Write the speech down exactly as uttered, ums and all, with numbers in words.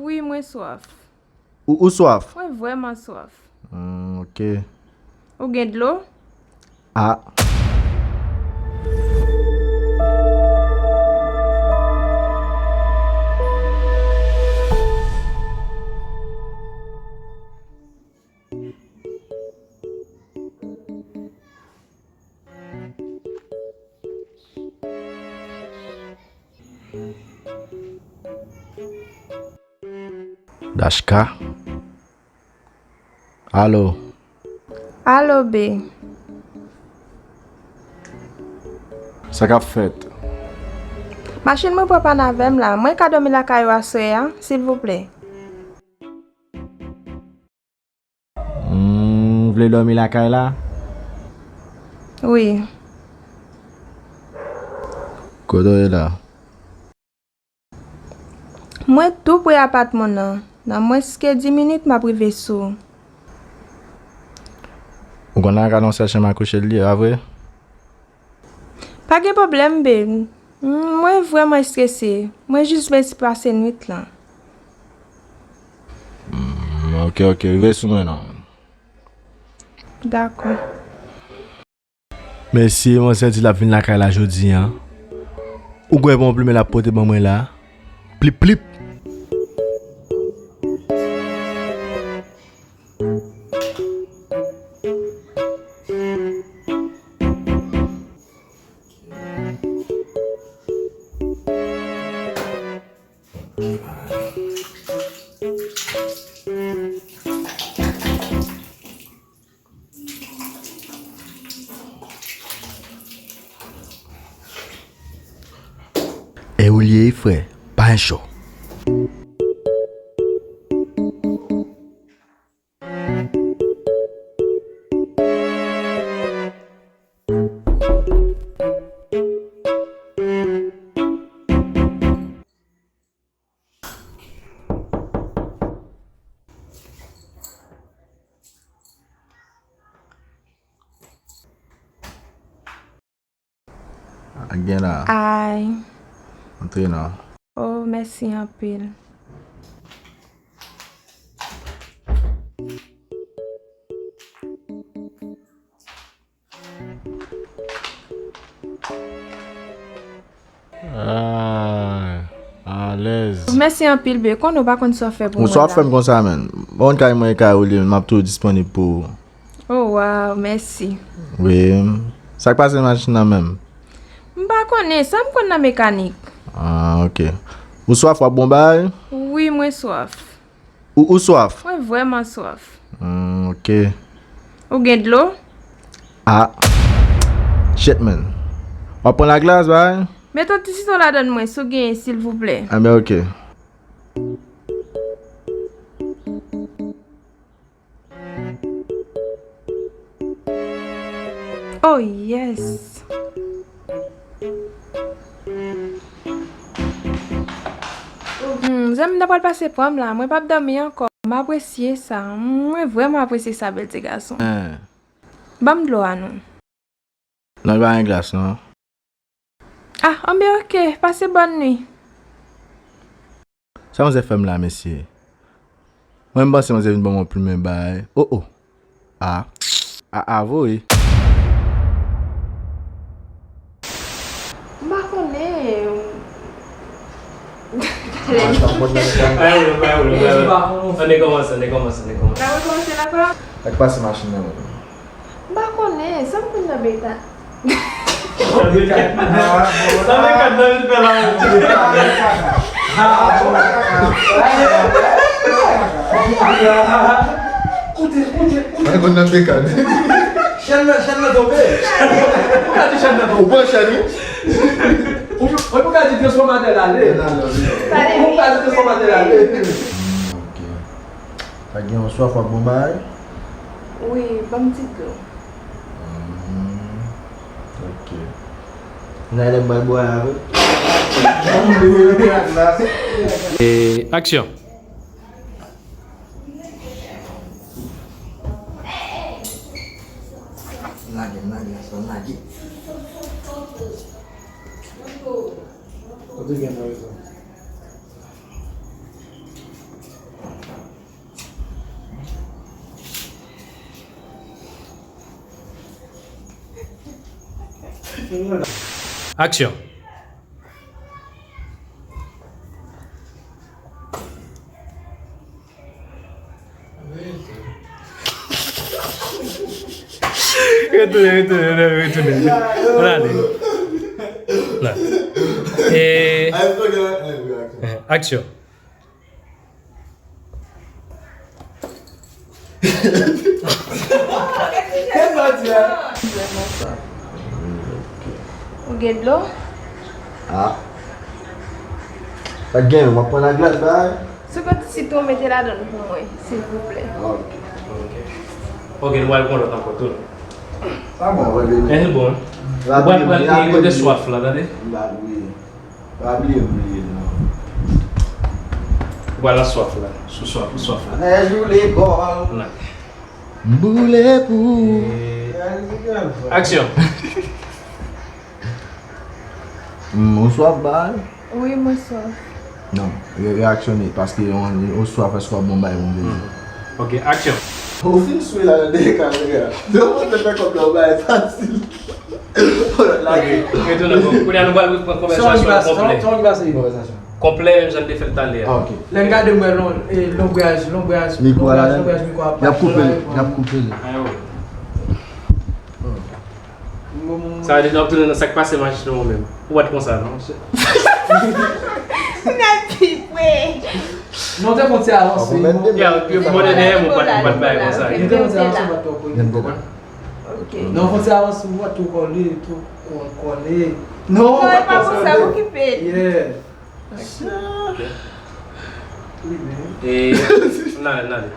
Wi, mwen swaf. Ou, ou swaf? Mwen vrèman swaf. Hmm, ok. Ou gen dlo? Ah. Dashka. Alo. Alo, be. Sa k ap fèt? Machin mwen pran pàn avè m la. Mwen ka dòmi lakay ou aswè a, silvouplè? Hmm, w vle dòmi lakay la? Wi. Kote w ye la? Mwen tou pre apatman nan. Nan mwens ke dis minit, m ap rive sou ou. Ou konn lakay nan sèl chanm a kouche l ye, pa vre? Pa gen pwoblèm, babe. Mm, mwen vrèman estrese. Mwen jis bezwen pase nwit lan. Mm, ok, ok. Rive sou mwen non. Dakò. Mesye, mwen santi l ap vin lakay la jodi a. Ou kwè bon plimen l ap pote ban mwen la? Plip, plip. E ou l ye, frè, pa enchò. A gen la. Ay. Antre non. Oh, mèsi anpil. Ah, alèz. Mèsi anpil, be. Konnen w pa konn sa w fè pou mwen la. Ou sa w ap fè m konsa, menn. Bon, kay mwen, kay ou li, m ap toujou disponib pou ou. Oh, wow, mèsi. Wi. Sa k pase machin nan menm? M pa konnen, sa m konn nan mekanik. Ah, ok. Ou swaf, w ap bon bagay? Wi, mwen swaf. Ou, ou swaf? Mwen vrèman swaf. Hmm, ok. Ou gen dlo? Ah. Shit, man. W ap pran laglas, bay? Met yon ti sitwon ladan mwen, si w genyen, silvouplè. Enben, ok. Oh, yes. Hmm, zanmi m ta pral pase pran m la. Mwen p ap dòmi ankò. M apresye sa. Mwen vrèman apresye sa, bèl ti gason. Ban m dlo a non. Non, li pa gen glas, non. Ah, anben, ok. Pase bòn nwi. Sa manzè fè m la, mesye? Mwen, m panse manzè vin ban mwen plimen bay. Oh, oh. Ah. Ah, ah, voye. M pa konnen. Ann rekòmanse, ann rekòmanse, ann rekòmanse. N ap rekòmanse lakòl la? Sa k pase machin nan menm? M pa konnen, sa m konn nan beta. Sa beta nan vin fè la. Koute, koute, koute. Sa konn nan beta. Chèn nan, chèn nan tonbe. Ou ka di chèn nan tonbe. Ou pran chèn, wi. Ou, ou ka di transfòmatè la ale. Ou ka di transfòmatè la ale. Ok. Sa gen yon swaf w ap bon bagay? Wi, ban m ti dlo. Hmm, ok. N a lè m pral bwè avè. E, aksyon. Lage, lage, lage. Ou te gen rezon. Aksyon. Retounen, retounen, retounen. Ann ale. La. E, aksyon. Ou gen dlo? Ah. Sa k gen, w ap pran laglas, bay? Si w gen ti sitwon, mete ladan l pou mwen, silvouplè. Ah, ok. Ok, nou al pran lòt ankò, tou. Sa bon, wè, bebe. E, bon. Ou pral, pral, kote swaf la, tande? M pa bliye. Pa bliye m bliye l non. Ou pral nan swaf la. Sou swaf, swaf la. Nèj ou le bòl. M boule pou ou. Aksyon. M, ou swaf, bay? Wi, mwen swaf. Non, re-, reyaksyone, paske yon, ou swaf, èske w ap bon bay pou m vle di? Ok, aksyon. Ou fin swe la nan dèyè kamera. Depi w te fè kòb la, ou bay fasil. Ok, retounen ankò. Kounye a nou pral reprann konvèsasyon an konplè. Konplè, menm jan n te fè l talè a. Ah, ok. Lè n gade, m wè lon-, e, lonbraj, lonbraj, mikwo a lonbraj, ladan? Lonbraj mikwo a. Y ap koupe l, y ap koupe l. Ayo. Sa vle di, n ap tounen nan sa k pase machin nou menm. Ou pa t konsa, non? Nèg pi pre. Non, te fon ti avanse. Ya, yo mande dèyè m, ou pa t, ou pa t bay konsa. Yo te fon ti avanse, ou pa t twò pre. Ou konprann? Ok. Non, fon ti avanse, ou pa t twò kole, twò kole. Non, non, e pa konsa, okipe l. Yeah. Wi, men. E, n ale, n ale.